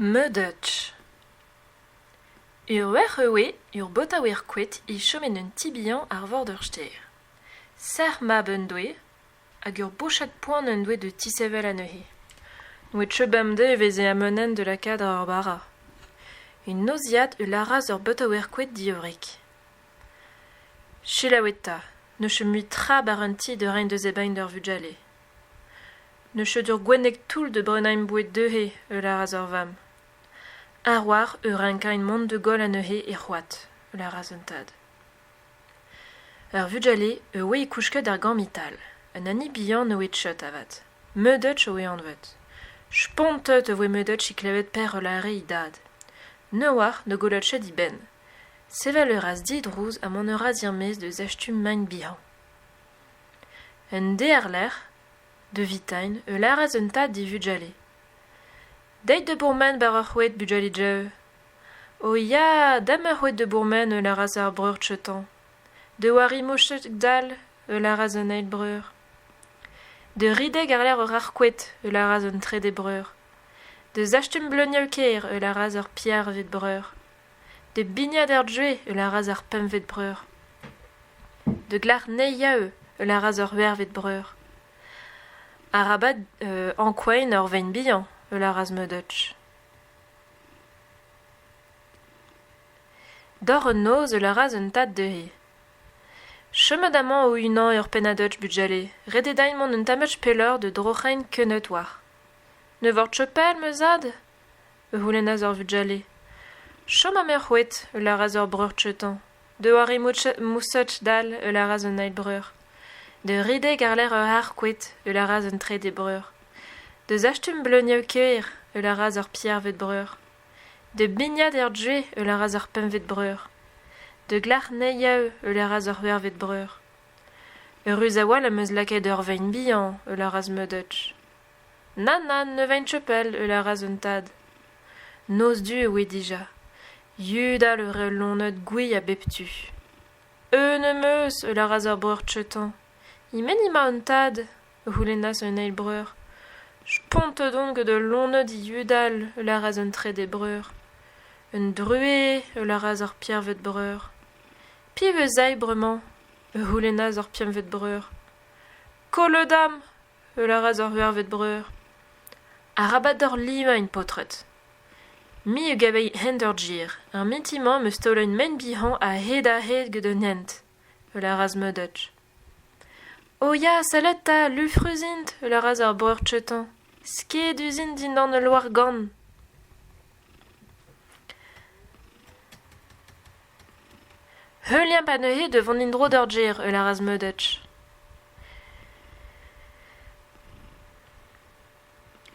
Meudeuch. Ur wec'h e oe ur botaouer-koad é chom en un ti bihan àr vord ur stêr. Serc'h mab en doe hag ur bochad poan en doe da tisevel anezhe. N'oa ket bemdez e veze amonenn da lakaat ar bara. Un noziad e lâras ur botaouer-koad d'e wreg. Selaouit 'ta, n'eus ket mui tra 'bar an ti da reiñ da zebriñ d'ar vugale. N'eus ket ur gwenneg toull da brenañ boued dezhe, a lâras ar vamm. A-walc'h e rankaint mont da goll anezhe er c'hoad, a lâras an tad. Ar vugale e oe kousket er gambr-tal. An hini bihan ne oe ket avat. Meudeuch e oe anvet. Spontet e voe Meudeuch é klevet per a lâre e dad. Neoazh ne gollas ket e benn. Sevel a ras didrouz ha mont a ras er-maez da zastum maen bihan. Un deiz àr-lerc'h, da vintin, e lâras un tad d'e vugale. Deuit da bourmen war ar c'hoad, bugale Joe. O ya, dam ar c'hoad da bourmen, a lâras ar breur Chetan. Da c'hoari moched-dall, a lâras an eil breur. Da redek àr-lerc'h ur arc'hoad, a lâras an trede breur. Da zastum bleunioù kaer, a lâras ar pevarvet breur. Da bignat er joe, a lâras ar pempvet breur. Da glask neizhioù, a lâras ar c'hwec'hvet breur. Arabat ankouain ur vaen bihan, a lâras Meudeuch. Doc'h an noz e lâras un tad dezhe. Chomet amañ ho-unan ur pennad bugale, ret eo din mont un tammig pelloc'h da droc'hañ keuneud war. Ne voc'h ket pell, ma zad ? a c'houlennas ar vugale. Chom amañ c'hwet, a lâras ur breur dioutañ. Da c'hoari moused-dall, a lâras an eil breur. Da redek àr-lerc'h ur c'harr-koad, a lâras an trede breur. Da zastum bleunioù kaer, a lâras ar pevarvet breur. Da bignat er joe, a lâras ar pempvet breur. Da glask neizhioù, a lâras ar c'hwec'hvet breur. Eürus a-walc'h am eus lakaet ur vaen bihan, a lâras Meudeuch. Nann, nann, ne vaen ket pell, a lâras an tad. Noz-du e oe dija. Yudal a rae loened gouez a bep tu. Un am eus, a lâras ar breur Chetan. E-men emañ an tad ? a c'houlennas un eil breur. Spontet on gant ul loened é yudal, a lâras an trede breur. Un druez, a lâras ar pevarvet breur. Piv ez ay bremañ ? a c'houlennas ar pempvet breur. Kollet am ! a lâras ar c'hwec'hvet breur. Arabat deoc'h livañ, paotred. Me a gavay hent ur gêr. Ar mintin-mañ am eus taolet maen bihan a-hed-ha-hed gant an hent, a lâras Meudeuch. O ya, sellet 'ta, lufrus int, a lâras ar breur Chetan. Skedus int dindan ul loar-gann. Heuliañ anezhe da vont en-dro d'ur gêr, a lâras Meudeuch.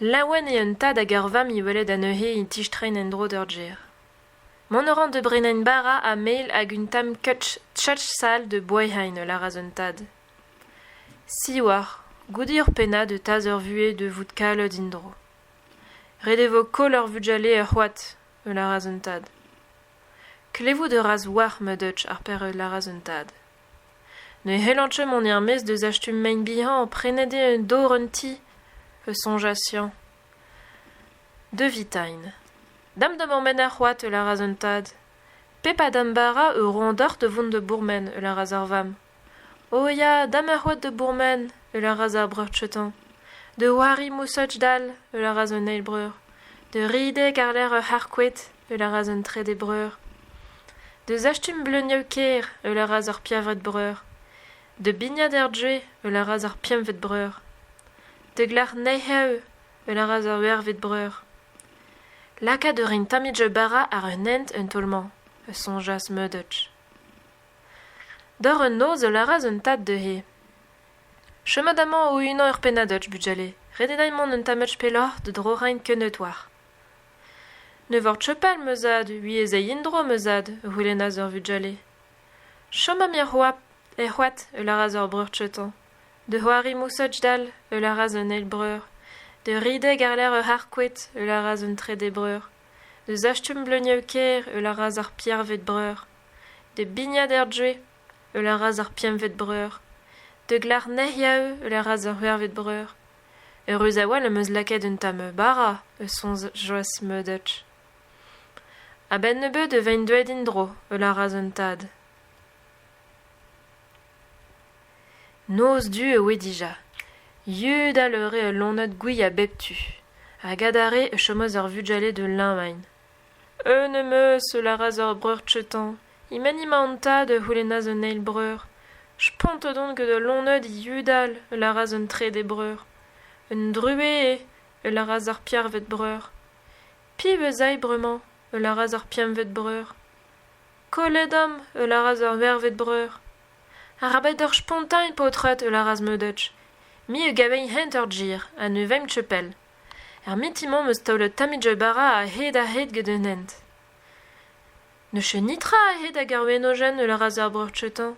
Laouen eo un tad hag ur vamm é welet anezhe é tistreiñ en-dro d'ur gêr. Mont a ran da brenañ bara ha mel hag un tamm tchatch-sall da boazhañ, a lâras an tad. Siwazh, goude ur pennad e tas ur vuhez da vout kalet en-dro. Ret e vo koll ar vugale er c'hoad, a lâras an tad. Klevout a ras war Meudeuch ar pezh a lâras an tad. Ne c'hellan ket mont er-maez da zastum mein bihan prenet eo un dor un ti, a soñjas Yann. Da vintin. Dam da bourmen er c'hoad, a lâras an tad. Pep a damm bara e roan deoc'h da vont da bourmen, a lâras ar vamm. O ya, dam er c'hoad da bourmen, a lâras ar breur Chetan. Da c'hoari moused-dall, a lâras an eil breur. Da redek àr-lerc'h ur c'harr-koad, a lâras an trede breur. Da zastum bleunioù kaer, a lâras ar pevarvet breur. Da bignat er joe, a lâras ar pempvet breur. Da glask neizhioù, a lâras ar c'hwec'hvet breur. Lakaat a rin tammig bara àr un hent en taol-mañ, a soñjas Meudeuch. Doc'h an noz e lâras un tad dezhe. Chomet amañ ho-unan ur pennad, bugale. Ret eo din mont un tammig pelloc'h da droc'hañ keuneud war. Ne voc'h ket pell, ma zad, ui ez ay en-dro, ma zad, a c'houlennas ar vugale. Chom amañ er c'hoad, a lâras ar breur Chetan. Da c'hoari moused-dall, a lâras an eil breur. Da redek àr-lerc'h ur c'harr-koad, a lâras an trede breur. Da zastum bleunioù kaer, a lâras ar pevarvet breur. Da bignat er joe, a lâras ar pempvet breur. Da glask neizhioù, a lâras ar c'hwec'hvet breur. Eürus a-walc'h em eus lakaet un tamm bara, a soñjas Meudeuch. A-benn nebeut e vin deuet en-dro, a lâras an tad. Noz du e oe dija. Yudal a rae ul loened gouez a bep tu. Hag adarre e chomas ar vugale da leñvañ. Un am eus, a lâras ur breur Chetan. E-men emañ an tad a c'houlennas un eil breur. Spontet on gant ul loened yudal, a lâras un trede breur. Un druez eo, a lâras ar pevarvet breur. Piv ez ay bremañ ? a lâras ar pempvet breur. Kollet omp, a lâras ar c'hwec'hvet breur. Arabat deoc'h spontañ, paotred, a lâras Meudeuch. Me a gavin hent ur gêr, ha ne vemp ket pell. Er mintin-mañ 'm eus taolet tammig bara a-hed-ha-hed gant an hent. N'eus ket netra aze hag ar wenojenn, a lâras ar breur Chetan.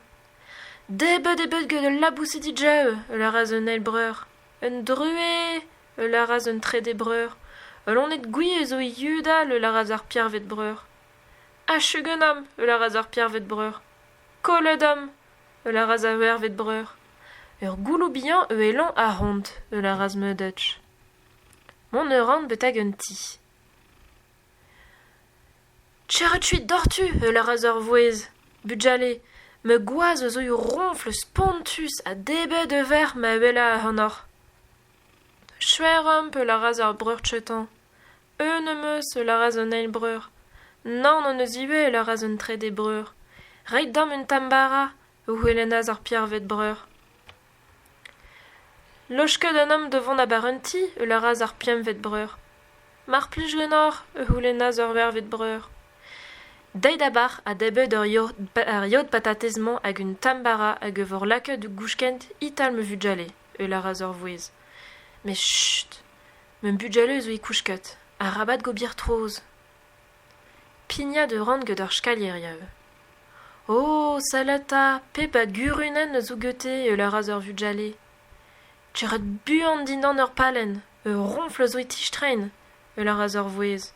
Debret eo bet gant ul labous dija, a lâras un eil breur. Un druez, a lâras un trede breur. Ul loened gouez zo e yudal, a lâras ar pevarvet breur. Achu ganeomp, a lâras ar pevarvet breur. Kollet omp, a lâras ar c'hwec'hvet breur. Ur gouloù bihan uhelañ ahont, a lâras Meudeuch. Mont a ran betek un ti. Trec'het kuit doc'htu, a lâras ur vouezh. Bugale, ma gwaz a zo ur roñfl spontus ha debret e vec'h ma wellañ ac'hanoc'h. Skuizh omp, a lâras ar breur Chetan. Un am eus, a lâras an eil breur. Nann hon eus ivez, a lâras an trede breur. Reit deomp un tamm bara, a c'houlennas ar pevarvet breur. Laosket ac'hanomp da vont a-barzh an ti, a lâras ar pempvet breur. Mar plij ganeoc'h, a c'houlennas ar c'hwec'hvet breur. Deuit a-barzh ha debret ar yod patatez-mañ hag un tamm bara hag e vo lakaet da gousket e-tal ma vugale, a lâras ur vouezh. Met chut ! Ma bugale zo é kousket, arabat gober trouz. Pignat a ran gant ar skalier. Oh, sell 'ta, pep a gurunenn a zo gante, a lâras ar vugale. Trec'het buan dindan ur pallenn, ur roñfl a zo é tistreiñ, a lâras ur vouezh.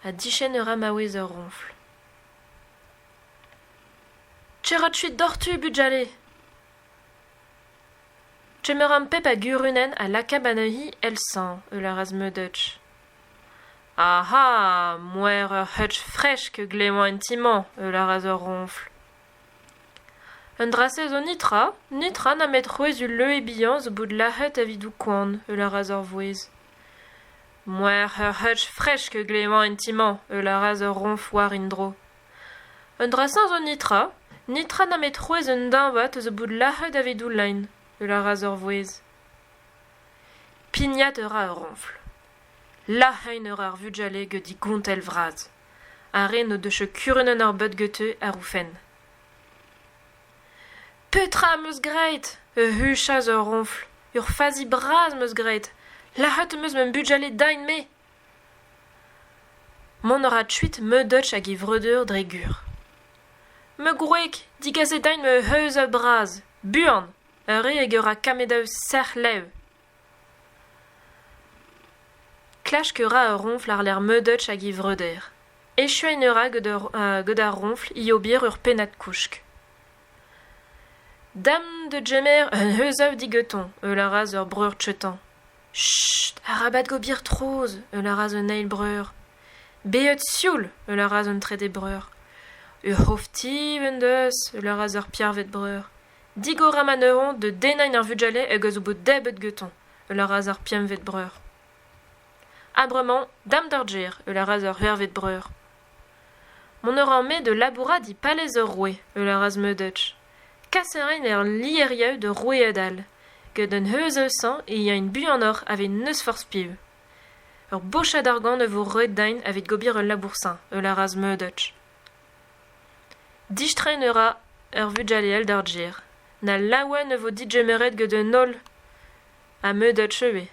Ha diskenn a ra maouez ur roñfl. Trec'het kuit doc'htu, bugale ! Kemeramp pep a gurunenn ha lakaomp anezhi el sañ, a lâras Meudeuch. Aha ! Moer ur c'hutch fresk a glevañ en ti-mañ, a lâras ur roñfl. An dra-se zo netra, netra nemet c'hwezh ul leue bihan zo bout lazhet evit ho koan, a lâras ur vouezh. Moer ur c'hutch fresk a glevañ en ti-mañ, a lâras ur roñfl war un dro. An dra-se zo netra, netra nemet c'hwezh un dañvad zo bout lazhet evit ho lein, a lâras ur vouezh. Pignat a ra ur roñfl. Lazhañ a ra ar vugale gant he gontell vras. Ar re n'o deus ket kurunenn ar bed gante àr o fenn. Petra am eus graet ? a huchas ur roñfl. Ur fazi bras am eus graet. Lazhet am eus ma bugale din-me. Mont a ra kuit Meudeuch hag e vreudeur dre gur. Ma gwreg, digaset din ma heuzañ bras, buan, ur re hag a ra kammedoù sec'h-lev. Klask a ra ur roñfl àr-lerc'h Meudeuch hag e vreudeur. Echuiñ a ra gant ar roñfl é ober ur pennad kousk. Dam da gemer un heuzav digantañ, a lâras ur breur Chetan. Chut ! Arabat gober trouz, a lâras un eil breur. Bezañ sioul, a lâras un trede breur. Ur c'hof-ti en deus, a lâras ur pevarvet breur. Digorañ anezhañ da dennañ ar vugale hag a zo bet debret gantañ, a lâras ar pempvet breur. Ha bremañ, dam d'ar gêr, a lâras ar c'hwec'hvet breur. Mont a ran-me da labourat e palez ur roue, a lâras Meudeuch. Kas a rin er lierioù d'ur roueed all. Gant an heuzañ e yaint buanoc'h aveit n'eus forzh piv. Ur bochad argant a vo roet din evit gober ul labour-se, a lâras Meudeuch. Distreiñ a ra ur vugale all d'ar gêr. Na laouen e vo degemeret gant an holl ha Meudeuch ivez.